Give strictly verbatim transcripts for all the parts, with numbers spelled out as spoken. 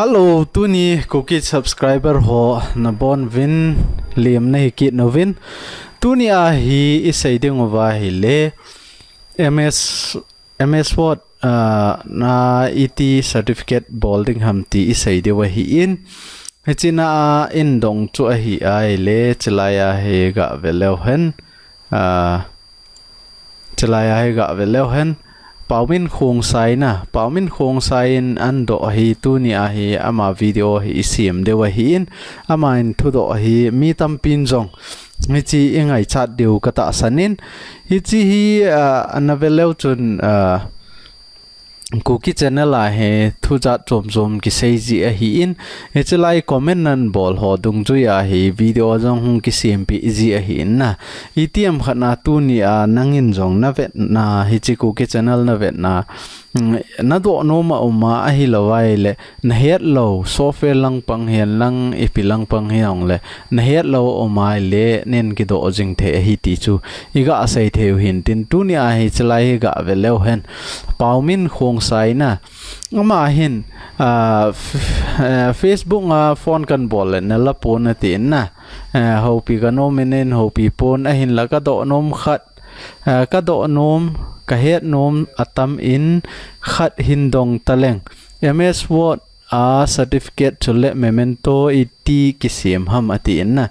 Hello, tuni Kuki subscriber ho nabonuvin, lemna hi kit uvin. Tuni a hi isei ding uva ahile M S, M S Word, ah, na iti certificate bol ding ham ti isei diu ahin. Hichea indong chu ahi ahile, chulai a hi gah ve leu hen. Ah, chulai a hi gah ve leu hen. Paumin Khongsai na, Paumin Khongsai in adoh ahi, tuni a hi ama video hi isem diu ahin, aman thudoh ahi, mi tampin jong hiche ingaichat diu katahsan in, hiche hi, ah, ana ve leu chun, ah, Kuki channel a hi thu jat chom chom kisei ji ahin, hiche lai comment nabol ho dungjui a hi video jong hung kisempeh ji ahin na. Itiham khat na tuni a nangin jong navetna, hiche Kuki channel navetna, mm, nadoh nom a um a ahilou ahile, nahet lou, software lang pang hihen lang, ipi lang pang hijongle, nahet lou a um ahile, nei kidoh jing thei ahi ti chu igah sei thei u hintin, tuni a hi chulai hi gah ve leu hen. Paumin Khongsai na, ama hin, ah, f-, eh, Facebook a phone kan bol le nala pon atin na. Eh, houpi kanom in, houpi pon, ahinla kadoh nom khat, eh, kadoh nom, kahet nom atam in, khat hin dong taleng, M S Word a certificate chule memento iti kisem ham atin na.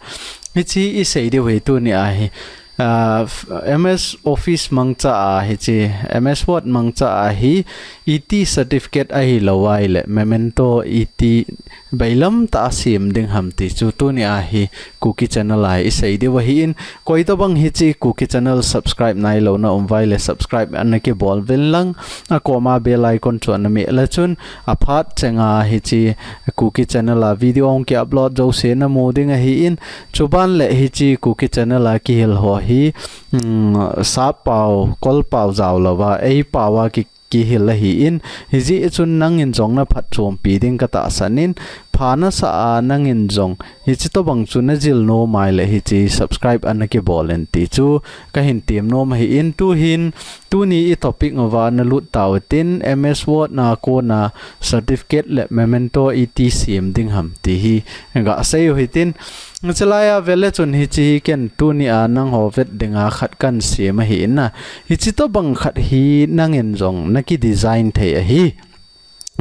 Hiche isei diu hi tuni a hi, ah, f-, M S Office mangcha a hiche, M S Word mangcha a hi iti certificate ahilou ahile memento iti bailam tah a sem ding ham ti chu tuni a hi Kuki channel a isei diu ahin, koitobang hiche Kuki channel subscribe nailou na um uva ahile subscribe ana kibol uvin lang, akoma bell icon chu ana meh le chun, aphat chenga hiche Kuki channel a video hung ki upload jouse namu ding ahin, chuban le hiche Kuki channel a kihil ho hi, mm, sap pau, kol pau jao louva, ei pau a ki kihil ahin, hijeh chun nangin jong naphatchompi ding katahsan in, pha nasa a nangin jong, hiche tobang chu najil nom ahile hiche subscribe ana kibol in ti chu kahin tem nom ahin, tuhin, tuni i topic uva nalut tau hitin, M S Word na kona certificate le memento iti sem ding ham ti hi gah sei u hitin, chulai a ve le chun hiche hi ken tuni a nangho vet dinga khat kan sem ahin na. Hiche tobang khat hi nangin jong naki design thei ahi.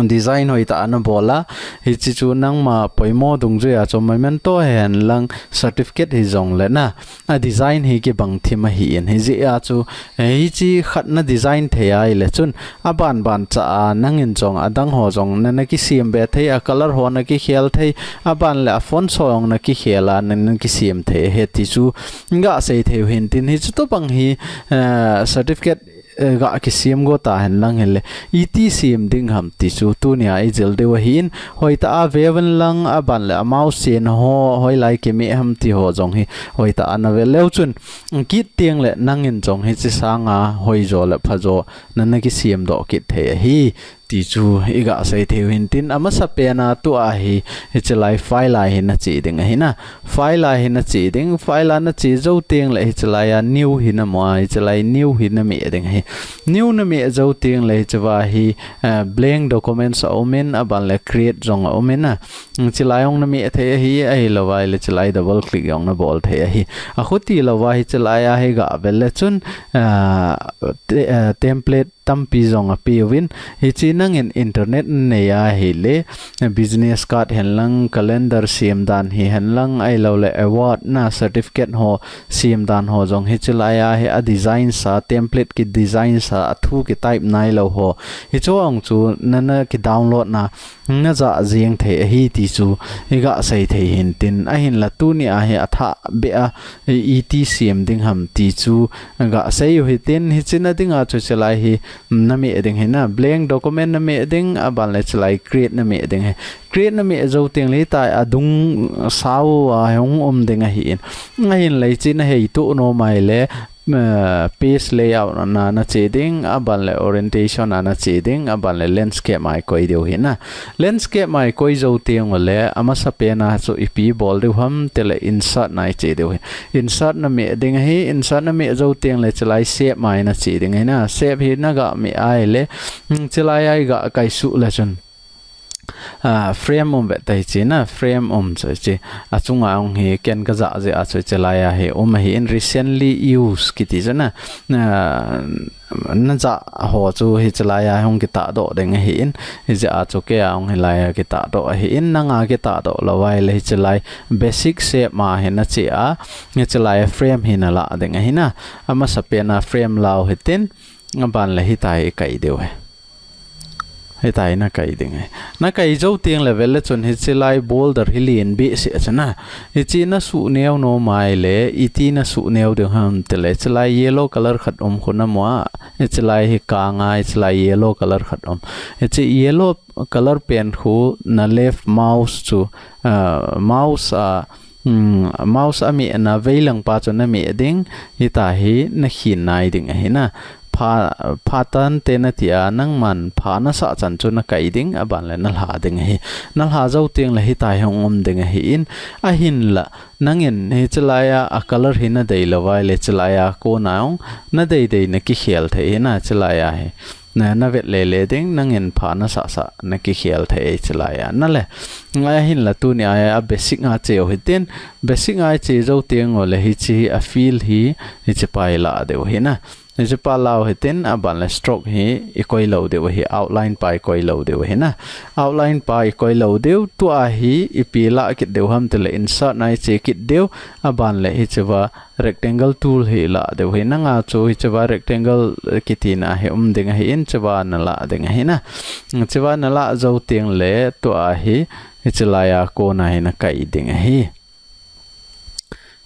Design hoitah a nabol a, hiche chu nangma poimo dungjui a chu memento hihen lang certificate hijongle na, a design hi kibang thim ahin, hijeh a chu, eh, hiche khat na design thei ahile chun, aban ban cha a nangin jong adang ho jong nana kisem be thei, a color ho naki khel thei, aban le a font ho jong naki khel a nana kisem thei ahi ti chu gah sei thei u hintin, hiche tobang hi, eh, certificate, eh, gah kisem go ta hen lang hile, iti sem ding ham ti chu tuni a ijil diu ahin, hoitah a ve uvin lang, aban le amau sen ho hoilai kimeh ham ti ho jong hi hoitah a nave leu chun, kit teng le nangin jong hiche sanga hoijo le phajo nana kisem doh kit thei ahi ti chu igah sei thei u hintin, amasapen a tua hi, hiche lai file a hi nache ding ahi na. File a hi nache ding, file a nache jou teng le hiche lai a new hi namu a, hiche lai new hi nameh ding ahi. New nameh jou teng le hiche va hi, eh, blank documents aum in, aban le create jong aum in a. Hiche lai jong nameh thei ahi, ahilou ahile hiche lai double click jong nabol thei ahi. Akhuti louva hiche lai a hi gah ve le chun, ah, te-, ah, template tampi jong apeuvin, hiche nangin internet nanei ahile, business card hen lang, calendar sem dan hihen lang, ahilou le award na certificate ho sem dan ho jong hiche lai a hi a design sa, template ki design sa, a thu ki type nailou ho, hiche jong chu nana ki download na, najah jeng thei ahi ti chu igah sei thei hintin, ahinla tuni a hi athah beh a, i, iti sem ding ham ti chu gah sei u hitin, hiche na dinga chu hiche lai hi nameh ding ahi na, blank document nameh ding, aban le hiche lai create nameh ding ahi. Create nameh jou teng le hitia adung sao a hung um ding ahin. Ahinla hiche nahei toh nom ahile, eh, page layout na nache ding, aban le orientation a nache ding, aban le landscape a ikoi diu ahi na. Landscape a ikoi jou teng ule, amasapen a chu ipi bol diu ham tile insert na iche diu ahi. Insert nameh ding ahi, insert nameh jou teng le hiche lai shape a nache ding ahi na. Shape hi nagah meh ahile, hmm, hiche lai a igah kaisuh le chun Ah, frame um ve ta hiche na, frame um chu hiche. Achunga hung hi ken ka jah jeh a chu hiche lai a hi um ahin, recently used kiti chu na. Ah, na jah ho chu hiche lai a hung kitahdoh ding ahin. Hijeh a chu kei a hung hilai a kitahdoh ahin, nanga kitahdoh lou ahile hiche lai basic shape ma hi na che a, hiche lai a frame hi na la ding ahi na. Amasapen a frame la u hitin, aban le hitia hi kai diu ahi. Hitia hi na kai ding ahi. Na kai jou teng le vel le chun hiche lai border hi len behseh a chu na. Hiche na suh neo nom ahile, iti na suh neo ding ham tile, hiche lai yellow color khat um khu na mu a, hiche lai hi kang a, hiche lai yellow color khat um. Hiche yellow color pen khu na left mouse chu, ah, mouse a, Hmm, mouse a meh na veilang pa chu na meh ding, hitia hi na khin nai ding ahi na. Pha, pha tante na ti a, nangman pha na sah chan chu na kai ding, aban le na lha ding ahi. Na lha jou teng le hitia hi hung um ding ahin, ahinla, nangin hiche lai a, a color hi na dei lou ahile, hiche lai a kona hung na dei dei na kikhel thei ahi na, hiche lai a hi. Na, na vet le le ding, nangin pha na sah sah na kikhel thei hiche lai a. Na le, ngai ahinla tuni a, a basic a che u hitin, basic a che jou teng u le hiche hi a fill hi, hiche pa hi la diu ahi na. Hiche pa la u hitin, aban le stroke hi i koi lou diu ahi, outline pa i koi lou diu ahi na. Outline pa i koi lou diu, tua hi ipi la kit diu ham tile insert na i che kit diu, aban le hiche va rectangle tool hi la diu ahi. Nanga chu hiche va rectangle kiti na hi um ding ahin, hiche va na la ding ahi na. Hiche va na la jou teng le tua hi, hiche lai a kona hi na kai ding ahi.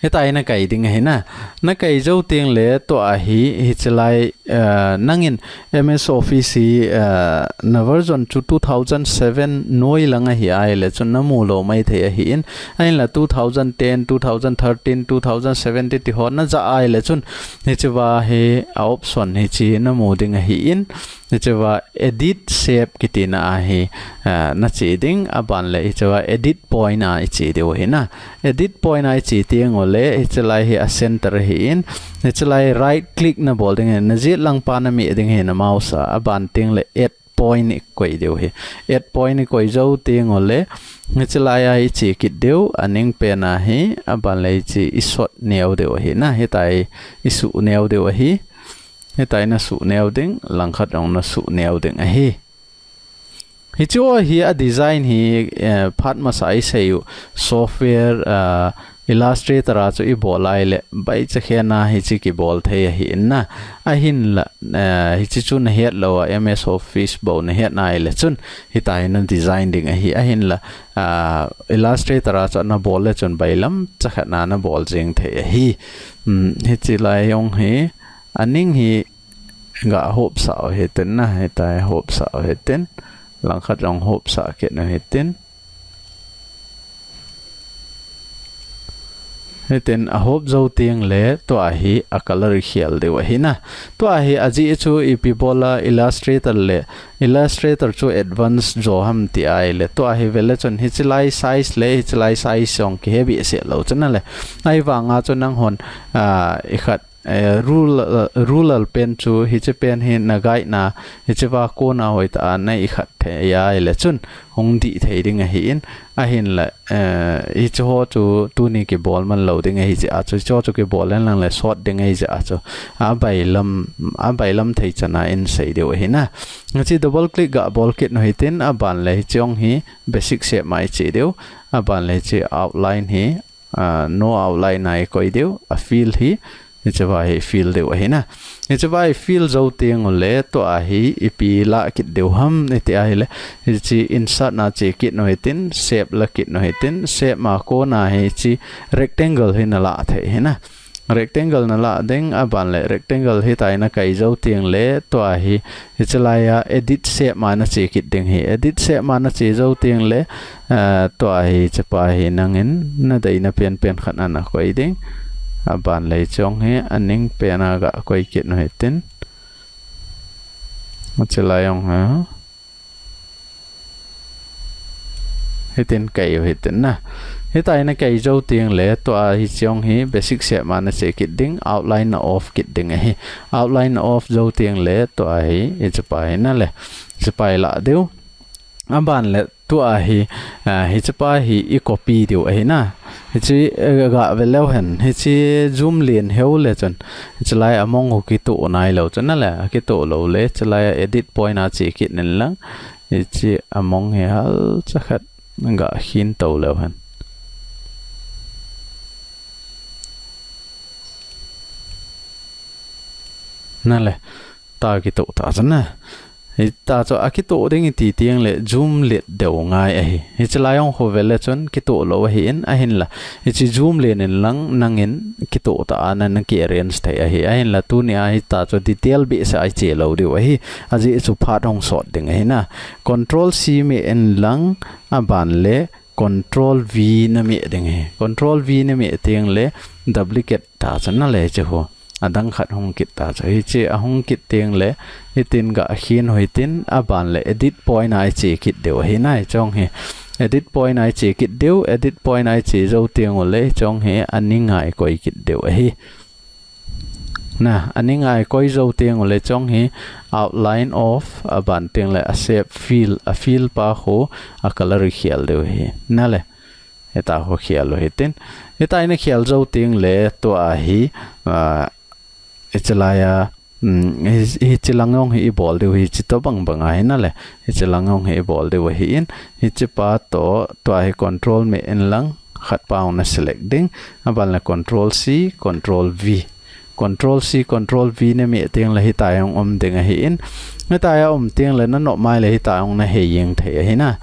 Hitia hi na kai ding ahi na. Na kai jou teng le tua hi, hiche lai, eh, nangin M S Office hi, eh, na version chu two thousand seven noi lang ahi ahile chun na mu lou mai thei ahin, ahinla two thousand ten, two thousand thirteen, two thousand seventeen ti ho na jah ahile chun hiche va hi a option hiche na mu ding ahin, hiche va edit shape kiti na a hi, ah, na che ding, aban le hiche va edit point a i che diu ahi na. Edit point a i che teng u le, hiche lai hi a center ahin, hiche lai right click na bol ding ahi, na jet lang pa na meh ding ahi na mouse a, aban teng le add point i koi diu ahi. Add point i koi jou teng u le, hiche lai a i che kit diu, a ning pen a hi, aban le hiche i sot neo diu ahi na, hitia hi i suh neo diu ahi. Hitia hi na suh neo ding, langkhat jong na suh neo ding ahi. Hiche ho hi a design hi, eh, phat masa i sei u software, ah, Illustrator a chu i bol ahile, baicha khen a hiche kibol thei ahi in na. Ahinla, eh, hiche chu na het lou a, M S Office bou na het na ahile chun, hitia hi na design ding ahi. Ahinla, ah, Illustrator a chu na bol le chun bailam cha khat na na bol jeng thei ahi. Hmm, hiche lai jong hi, a ning hi, ga hop sah u hitin na, hitia hi hop sah u hitin, langkhat jong hop sah kit u hitin. Hitin a hop jou teng le, tua hi a color i khel diu ahi na. Tua hi a jeh chu ipi bol a Illustrator le, Illustrator chu advance jo ham ti ahile, tua hi ve le chun hiche lai size le, hiche lai size jong kihe behseh lou chu na le. Ahivang a chu nang hon, ah, i khat eh, ruler, eh, ruler pen chu, hiche pen hi na guide na, hiche va kona hoitah a na i khat thei ahile chun, hung dih thei ding ahi in, ahinla, eh, hiche ho chu tuni kibol man lou ding ahi jeh a chu, hiche ho chu kibol hen lang le sot ding ahi jeh a chu, a bailam, a bailam thei chan a in sei diu ahi na. Hiche double click ga bol kit u hitin, aban le hiche jong hi basic shape ma i che diu, aban le hiche outline hi, ah, no outline a i koi diu, a fill hi, hiche va hi fill diu ahi na. Hiche va hi fill jou teng u le, tua hi ipi la kit diu ham, i ti ahile, hiche insert na che kit u hitin, shape la kit u hitin, shape ma kona hiche rectangle hi na la thei ahi na. Rectangle na la ding, aban le rectangle hitia hi na kai jou teng le, tua hi, hiche lai a edit shape ma na che kit ding ahi. Edit shape ma na che jou teng le, ah, tua hi, hiche pa hi nangin na deina pen pen khat a na koi ding. Aban le hiche jong hi a ning pen a ga koi kit u hitin. Hiche lai jong hi. Hitin kai u hitin na. Hitia hi na kai jou teng le, tua hiche jong hi basic shape ma na che kit ding, outline na off kit ding ahi. Outline na off jou teng le, tua hi, hiche pa hi na le. Hiche pa hi la diu. Aban le tua hi, ah, hiche pa hi i copy diu ahi na. Hiche, eh, ga ve leu hen. Hiche zoom len heu le chun. Hiche lai among ho kitoh nai lou chun na le. Kitoh lou le. Hiche lai edit point a che kit in lang. Hiche among hi halcha khat ga khin to leu hen. Na le. Ta kitoh ta chun na. Hita chu akitoh ding iti teng le zoom let deu ngai ahi. Hiche lai jong khu ve le chun kitoh lou ahi in ahin la. Hiche zoom len in lang nangin kitoh ta a na na ki arrange thei ahi. Ahin la tuni a hita chu detail behseh a i che lou diu ahi. Ajeh chu phat hung sot ding ahi na. Control C meh in lang aban le Control V na meh ding ahi. Control V na meh teng le duplicate ta chun na le hiche khu. Adang khat hung kit ta chu. Hiche ahung kit teng le, hitin ga khin u hitin, aban le edit point a i che kit diu ahi na hiche jong hi. Edit point a i che kit diu, edit point a i che jou teng u le hiche jong hi aning a i koi kit diu ahi. Na, aning a i koi jou teng u le hiche jong hi outline of, aban teng le a shape fill, a fill pa khu a color i khel diu ahi. Na le. Hita khu khel u hitin. Hita i na khel jou teng le tua hi, ah, hiche lai a, um, hi, hiche lang jong hi i bol diu hi, hiche tobang bang ahi na le. Hiche lang jong hi i bol diu ahi in. Hiche pa toh, tua hi control meh in lang, khat pa jong na select ding. Aban le control C, control V. Control C, control V na meh teng le hita jong um ding ahi in. Hita a um teng le na nop mai le hita jong na hei jeng thei ahi na.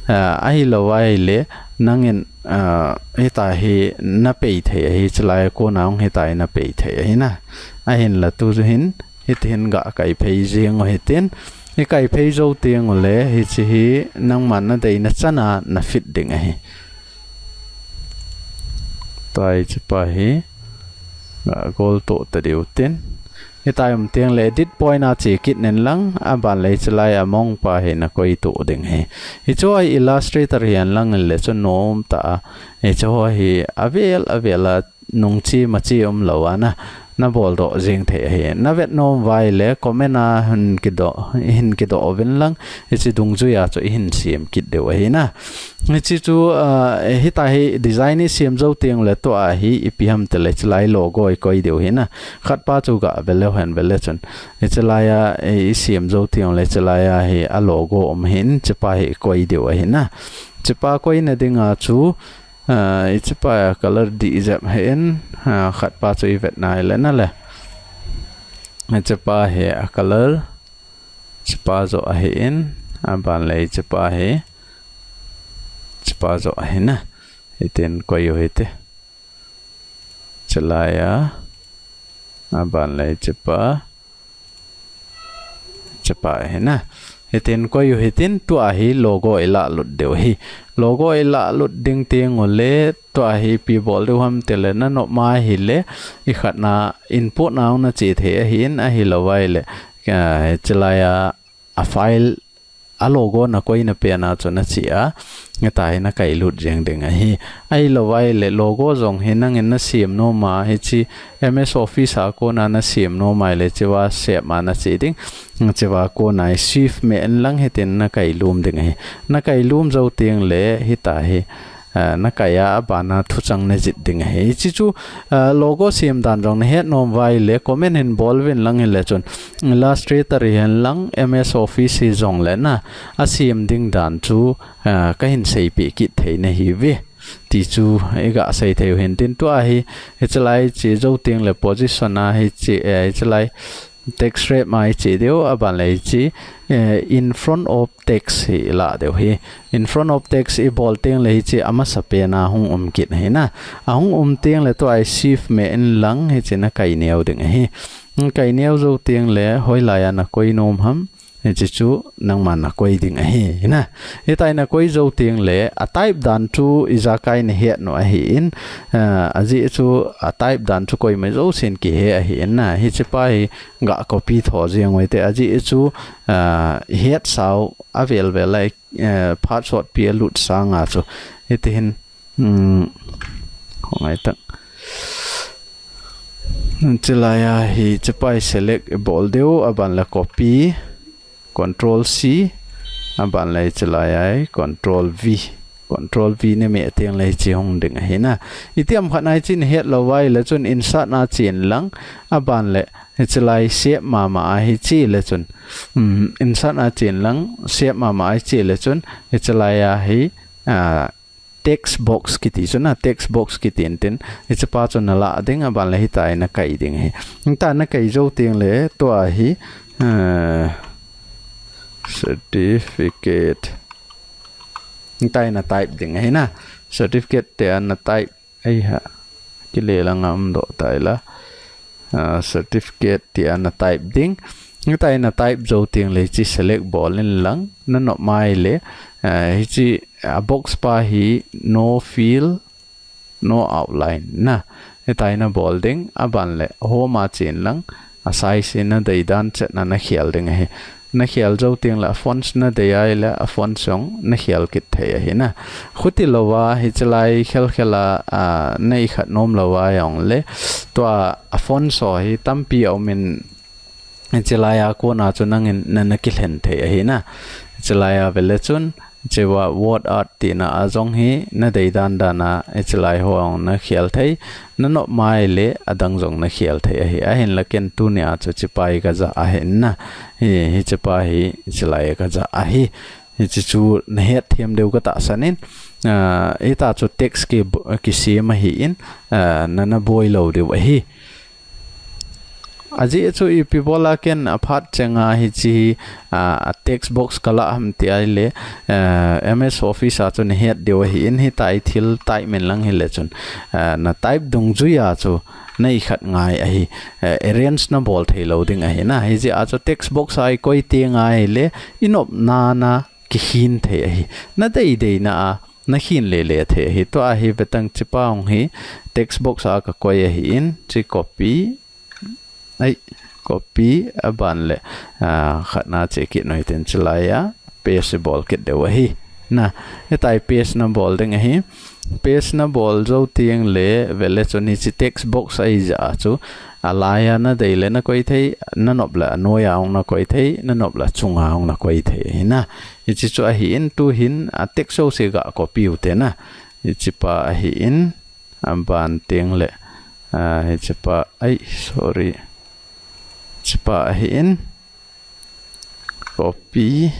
Ah, ahilou vai le nangin, ah, hita hi na pei thei ahi, hiche lai a kona jong hita hi na pei thei ahi na. Ahin la tu hin, hiti hin ga kai phei jeng u hitin. I kai phei jou teng u le, hiche hi nangman na deina chan a na fit ding ahi. Tua hiche pa hi, ga gol toh ta diu tin. Hita i um teng le edit point a che kit in lang, aban le hiche lai among pa hi na koi toh ding ahi. Hiche hi Illustrator hihen lang le chu nom ta a. Hiche hi avel, avel a nung che ma che um lou a na, na bol doh jeng thei ahi. Na vet nom vai le comment a hin kidoh, hin kidoh uvin lang, hiche dungjui a chu i hin sem kit diu ahi na. Hiche chu, ah, hita hi design i sem jou teng le tua hi ipi ham ti le hiche lai logo i koi diu ahi na. Khat pa chu ga ve leu hen ve le chun. Hiche lai a, eh, i sem jou teng le hiche lai a hi a logo um ahin, hiche pa hi i koi diu ahi na. Hiche pa koi na ding a chu, ah, hiche pa a color dih jep ahin, ah, khat pa chu i vet nai le na le. Hiche pa hi a color, hiche pa joh ahi in, aban le hiche pa hi, hiche pa joh ahi na. Hitin koi u hite. Hiche lai a, aban le hiche pa, hiche pa ahi na. Hitin koi u hitin tua hi logo i lah lut diu ahi. Logo i lah lut ding teng u le tua hi ipi bol diu ham ti le na nop mai hile i khat na input na jong na che thei ahi in ahilou vai le, ah, hiche lai a, a file a logo na koi na pen a chu na che a, hita hi na kai lut jeng ding ahi. Ahilou vai le logo jong hi nangin na sem nom a hiche M S Office a kona na sem nom a le hiche va shape a na che ding. Hiche va kona hi shift meh in lang hitin na kai lum ding ahi. Na kai lum jou teng le hita hi, ah, na kai a, aban a thuchang na jih ding ahi. Hiche chu, ah, logo sem dan jong na het nom vai le comment hin bol uvin lang hile chun Illustrator hihen lang M S Office hi jong le na a sem ding dan chu, ah, ka hin seipeh kit thei na hi ve. Ti chu i ga sei thei u hin tin tua hi, hiche lai che jou teng le position a hiche, eh, hiche lai text wrap a i che diu, aban le hiche, eh, in front of text hi i lah diu ahi. In front of text i bol teng le hiche amasa pen a hung um kit ahi na. A hung um teng le tua hi shift meh in lang hiche na kai neo ding ahi. Kai neo jou teng le hoilai a na koi nom ham. Hiche chu nangman na koi ding ahi na. Hita hi na koi jou teng le a type dan chu ijakai na het nom ahi in, ah, ajeh chu a type dan chu koima jousen kihe ahi in na. Hiche pa hi ga copy tho jeng u hite ajeh chu, ah, het sau avel vel a, eh, phat sotpi a lut sang a chu. Hiti hin, um, khongai tak. Hiche lai a hiche pa hi select i bol diu, aban le copy, control C, Aban le hiche lai a hi control V. Control V na meh teng le hiche hung ding ahi na. Itiham khat na hiche nahet lou uva ahile chun insert na chen lang. Aban le hiche lai shape mama a hiche le chun. Um, insert na chen lang shape mama a hiche le chun. Hiche lai a hi, ah, text box kiti chu na, text box kiti in tin, hiche pa chu na la ding, aban le hitia na kai ding ahi. Hitia na kai jou teng le, tua hi, eh, certificate. Hitia na type ding ahi na. Certificate tia na type, ei ha. Kile lang a um doh tai la. Ah, certificate tia na type ding. Hitia na type jou teng le hiche select bol in lang. Na nop mai le, ah, hiche, ah, box pa hi no fill, no outline na. Hitia na bol ding, aban le home a chen lang, a size hi na dei dan chet na na khel ding ahi. Na khel jou teng le a fonts na dei ahile a fonts jong na khel kit thei ahi na. Chuti lou a, hiche lai khel khel a, ah, na ikhat nom lou a jong le, tua a fonts ho hi tampi a um in, hiche lai a kona chu nangin na, na kilhen thei ahi na. Hiche lai a ve le chun, hiche va word art tina a jong hi na dei dan dan a, hiche lai ho jong na khel thei, na nop mai le adang jong na khel thei ahi. Ahin la ken tuni a chu hiche pa hi ka ja ahi na. Hi, hiche pa hi, hiche lai ka ja ahi. Hiche chu na het them diu ka tahsan in, ah, hitia chu text ki, kisem ahi in, ah, na, na boi lou diu ahi. Ajeh chu ipi bol a ken a phat chenga hiche hi, ah, a text box ka la ham ti ahile, ah, M S Office a chu na het diu ahi in hitia thil type in lang hile chun, ah, na type dungjui a chu na ikhat ngai ahi, eh, arrange na bol thei lou ding ahi na. Hijeh a chu text box a i koi teng ahile, i nop na na kikhin thei ahi. Na dei dei na a, na khin le le thei ahi. Tua hi ve tang hiche pa hung hi, text box a ka koi ahi in, hiche copy, ai, copy, aban le, ah, khat na che kit noi tin hiche lai a, paste bol kit diu ahi. Na, hitia paste na bol ding ahi. Paste na bol jou teng le, ve le chun hiche text box ahi jeh a chu, a lai a na dei le na koi thei, na nop le a noi a hung na koi thei, na nop le a chung a hung na koi thei ahi na. Hiche chu ahi in tu hin a text jouse ga copy u te na. Hiche pa ahi in, aban teng le, ah, hiche pa, ai, sorry. Hiche pa ahi in, copy.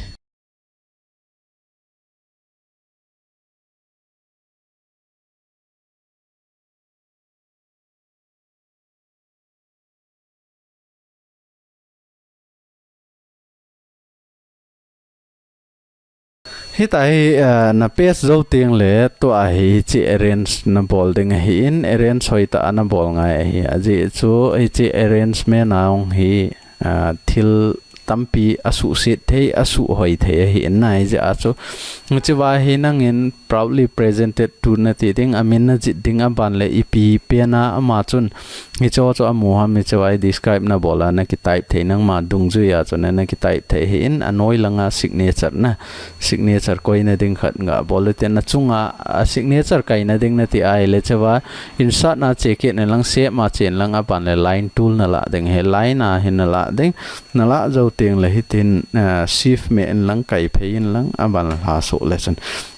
Hitia hi, eh, na paste jou teng le tua hi hiche arrange na bol ding ahi in, arrange hoitah a na bol ngai ahi. Ajeh chu hiche arrangement a hung hi, ah, thil tampi a suhset thei, a suhhoi thei ahi in na hijeh a chu. Hiche va hi nangin proudly presented to na ti ding, amin na jih ding aban le ipi pen a ama chun hiche ho chu amu ham, hiche va hi describe na bol a na ki type thei nangma dungjui a chu na, na ki type thei ahi in a noi lang a signature na, signature koi na ding khat ga bol le te na chung a, a signature kai na ding na ti ahile hiche va insert na che kit na lang shape ma chen lang aban le line tool na la ding ahi line a hin na la ding. Na la jou teng le hitin, ah, shift me in lang kai phei in lang aban la so le chun.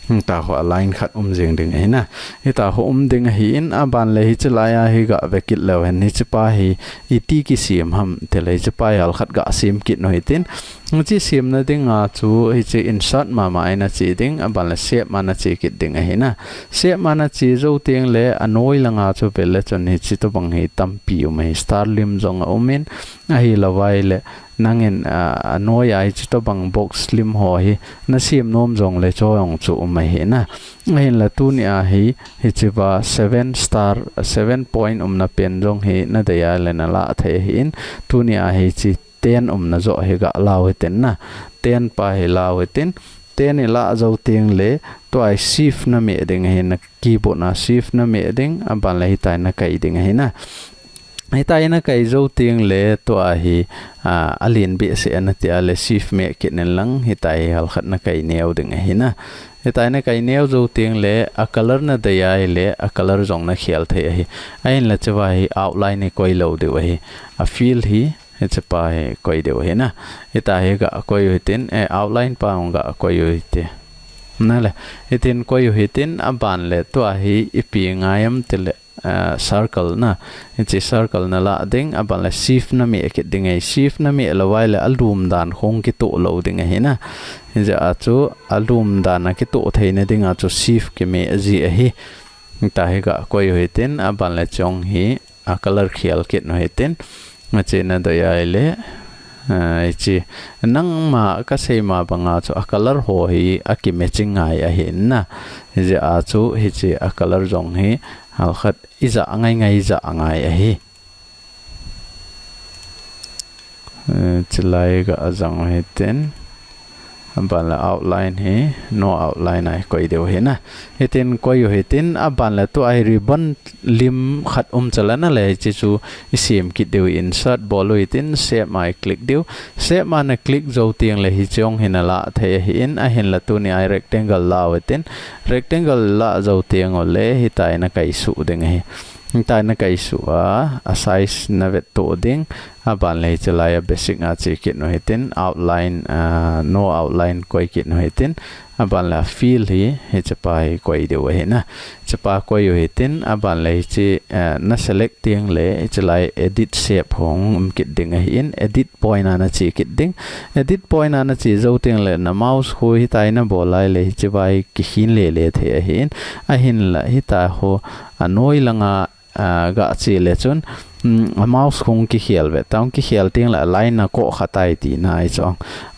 Hitia ho a line khat um jing ding ahi na. Hitia ho um ding ahi in aban le hiche lai a hi ga ve kit leu hen hiche pa hi iti kisem ham ti le hiche pa hi hal khat ga sem kit noi tin. Hiche sem na ding a chu hiche insert ma ma a na che ding aban le shape ma na che kit ding ahi na. Shape ma na che jou teng le a noi lang a chu ve le chun hiche tobang hi tampi um ahi star lim jong a um in ahi lou vai le Nangin, ah, a noi a hiche tobang box lim ho hi na sem nom jong le chu jong chu um ahi na. Ahin la tuni a hi, hiche va seven star, seven point umna pen jong hi na dei a le na la thei ahi in. Tuni a hiche ten umna joh hi ga lau hitin na. Ten pa hi lau hitin. Ten i la jou teng le, tua hi shift na meh ding ahi na keyboard na shift na meh ding, aban le hitia na kai ding ahi na. Hitia na kai jou teng le tua hi, a, alen behseh a na ti a le shift meh kit in lang hitia hi hal khat na kai neo ding ahi na. Hitia na kai neo jou teng le a color na dei a le a color jong na khel thei ahi. Ahin la chu va hi outline hi koi lou diu ahi. A fill hi Hiche pa hi koi diu ahi na. Hitia hi ga koi u hitin, eh, outline pa hung ga koi u hite. Nale, hitin koi u hitin, aban le tua hi ipi ngai em tile, eh, circle na. Hiche circle na la ding, aban le shift na meh kit ding ahi. Shift na meh lou vai le alum dan hung kitoh lou ding ahi na. Hijeh a chu alum dan a kitoh theina ding a chu shift kimeh ji ahi. Hitia hi ga koi u hitin, aban le chong hi a color khel kit u hitin. Hiche na dei ahile, ah, hiche nangma kasei ma banga chu a color ho hi a kimatching ngai ahi na. Hijeh a chu hiche a color jong hi halkhat ija ngai ngai, ija ngai ahi. Eh, chulai ga jang u hitin. Aban le outline hi, no outline a hi koi diu ahi na. Hitin koi u hitin, aban le tua hi ribbon lim khat um chalana le hiche chu isem kit diu, insert bol u hitin, shape a i click diu. Shape a na click jou teng le hiche hung hi na la thei ahin, ahinla tuni a hi rectangle la u hitin, rectangle la jou teng u le hitia hi na kaisuh ding ahi. Hitia hi na kaisuh a, a size na vettoh ding. Aban le hiche lai a basic a che kit u hitin, outline, ah, no outline koi kit u hitin. Aban le a fill hi, hiche pa hi koi diu ahi na. Hiche pa koi u hitin, aban le hiche, eh, na select teng le, hiche lai edit shape hung um kit ding ahin, edit point a na che kit ding. Edit point a na che jou teng le, na mouse khu hitia hi na bol lai le, hiche vai kikhin lele thei ahin. Ahinla hitia khu anoi langa, ah, ga che le chun, mm, a mouse khu kikhel ve tang, kikhel teng le a line a koh kha tai tina ahi chu.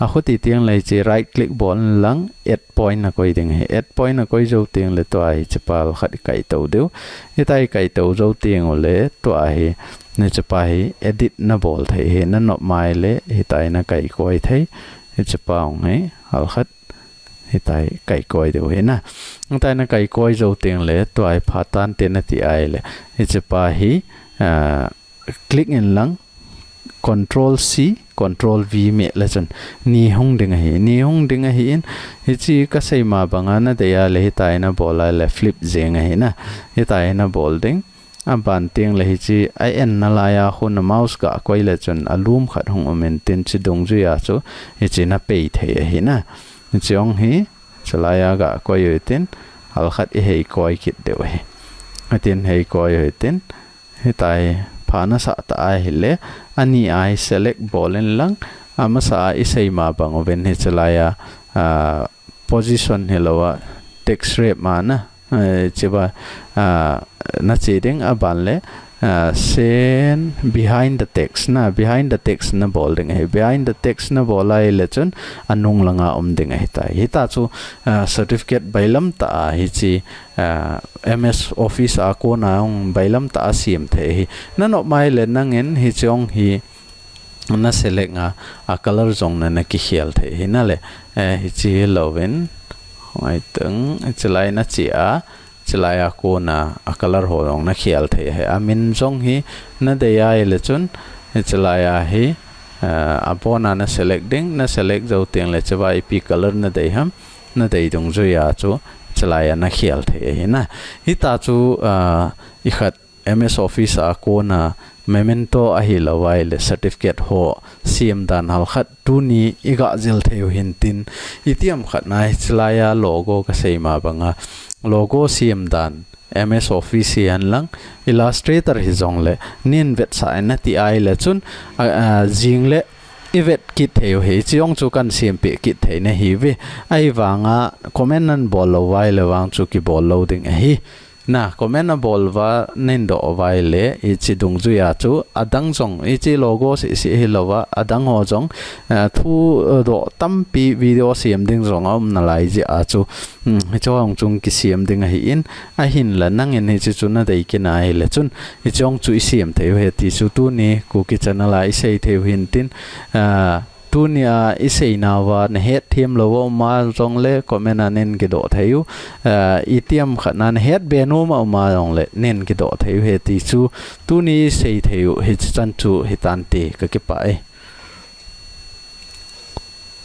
A khuti teng le hiche right click bol in lang, add point na koi ding ahi. Add point na koi jou teng le tua hi hiche pa khat i kaito diu. Hitia hi kaito jou teng u le tua hi, hiche pa hi edit na bol thei ahi, na nop mai le hitia hi na kaikoi thei. Hiche pa hung hi halkhat hitia hi kaikoi diu ahi na. Hitia hi na kaikoi jou teng le tua hi pha tante nati ahile, hiche pa hi, ah, click in lang, Control C, Control V meh le chun ni hung ding ahi. Ni hung ding ahin, hiche kasei ma banga na dei a le hitia hi na bol a le flip jeng ahi na. Hitia hi na bol ding. Aban teng le hiche a en na lai a khu na mouse ga koi le chun alum khat hung um intin, hiche dungjui a chu hiche na pei thei ahi na. Hiche hung hi, chulai a ga koi u hitin, halkhat i hei koi kit diu ahi. Hitin hei koi u hitin, hitia hi pha na sah ta ahile, ani a hi select bol in lang, amasa a isei ma bang uvin hiche lai a, ah, position hilou a, text wrap ma na, eh, hiche va, ah, na che ding, aban le, ah, send behind the text na, behind the text na bol ding ahi. Behind the text na bol a le chun anung langa um ding ahi tai. Hitia chu, ah, certificate bailam ta a hiche, ah, M S Office a kona hung bailam ta a sem thei ahi. Na nop mai le nangin hiche hung hi na select a, a color jong na, na kikhel thei ahi na le, eh, hiche hilou vin, hung ai teng, hiche lai na che a, hiche lai a kona a color ho jong na khel thei ahi. A min jong hi na dei a le chun, hiche lai a hi, eh, abon a na select ding, na select jou teng le hiche va ipi color na dei ham, na dei dungjui a chu hiche lai a na khel thei ahi na. Hitia chu, ah, i khat M S Office a kona memento ahilou vai le certificate ho sem dan halkhat tuni i ga jil thei u hintin, itiham khat na hiche lai a logo kasei ma banga logo sem dan M S Office hihen lang Illustrator hijong le nin vetsah in nati a le chun, a, a, jing le i vet kit thei u hi, hiche hung chu kan sem peh kit thei na hi ve. Ahivanga comment nan bol lou vai le vang chu kibol lou ding ahi. Na, comment na bol uva, nin doh uva ahile, hiche dungjui a chu, adang jong, hiche logo seh seh hilou va, adang ho jong, eh, thu, eh, doh tampi video sem ding jong aum nalai jeh a chu, hmm, hiche ho jong chu kisem ding ahin, ahinla nangin hiche chu na dei kit na ahile chun, hiche jong chu i sem thei u ahi ti chu tuni Kuki channel a i sei thei u hintin, ah, Tunia i seinauva na het them lou a um a jongle comment a nin kidoh thei u. Ah, itiham khat na na het be nom a um a jongle nin kidoh thei u ahi ti chu tuni i sei thei u hiche chan chu hitante, ka kipah e.